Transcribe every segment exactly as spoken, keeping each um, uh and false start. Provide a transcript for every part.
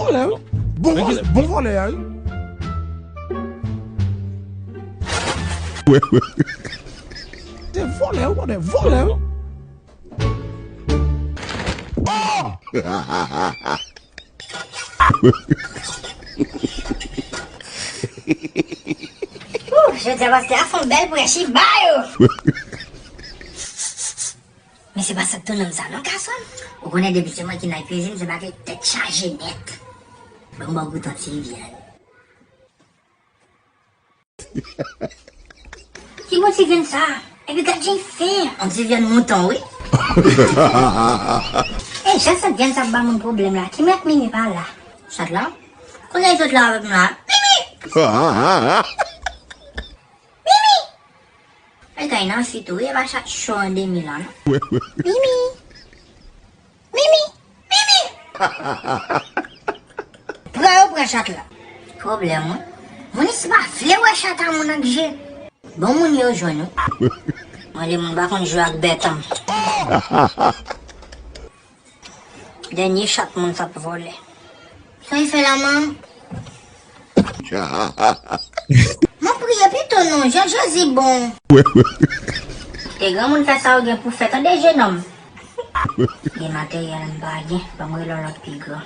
Vòlè, wi. Bon vòlè, bon vòlè a, wi. Se vòlè, wi, vòlè, vòlè, wi. Oh! Ouh, jodi a pastè a fè yon bèl prèch, li ba yo. Men se pa sa k tounen m sa non, gason. Ou konnen depi se mwen ki nan kwizin, se bagay tèt chaje nèt. Ban m ba w goute yon ti vyann. Ki bon ti vyann sa? Epi gad jan l fen. On ti vyann mouton, wi. E jan sant vyann sa ap ba moun pwoblèm la, ki mèt Mimi pa la? Chat la? Kounye a l sot la avèk m la. Mimi! Mimi! Ay, kay nan fi tou, wi, e pa chat cho an demi la, non. Mimi! Mimi! Mimi! Pran yo pran chat la. Pwoblèm, wi. Moun isi pa vle wè chat a moun ak je. Bon moun yo jwenn, wi. Mwen, le moun pa konn jwe ak bèt an. Dènye chat moun sa ap vòlè. Sa y fè la, manm? Mwen priye pito non, jan Jezi bon. Te granmoun fè sa ou gen pou fè, tande jenòm. Gen materyèl m pa gen, ban m rele yon lòt pi gran.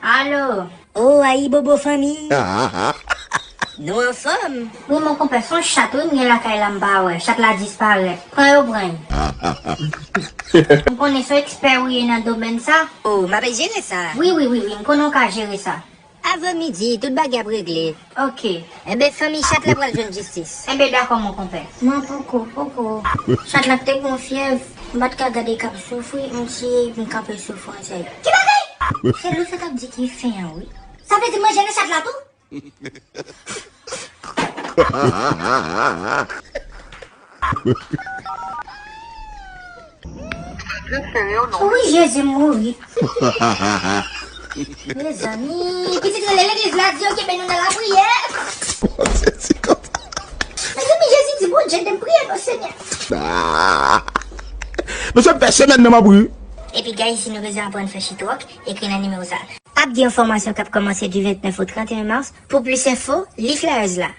Alo. Oh, ayibobo fanmi. Nou anfòm? Wi, mon konpè, se yon chat, wi, m gen lakay la, m pa wè. Chat la disparèt. Pran yo, pran l. M konnen se yon ekspè ou ye nan domèn sa. Oh, m ap jere sa. Wi, wi, wi, wi, m konnen w ka jere sa. Avan midi, tout bagay ap regle. Ok. Enben, fanmi chat la pral jwenn jistis. Enben, dakò, mon konpè. Non, poko, poko. Chat la te gon fyèv, m pa t ka gade k ap soufri, m tiye, m kanpe soufrans li. Ki bagay? Se Lou sa t ap di ki fen an, wi. Sa vle di manje nan chat la tou? Wi, Jezi mouri. Mezanmi, pitit rele legliz la, di yo kenbe nou nan lapriyè. Mezanmi, Jezi di Bondye de m priye non, Senyè. Mesye, m fè semèn nan m ap ri. Epi, guys, si nou bezwen aprann fè shitrok, ekri nan nimewo sa. Ap gen yon fòmasyon k ap kòmanse di vennèf o trannteyen mas. Pou plis enfo, li flyers la.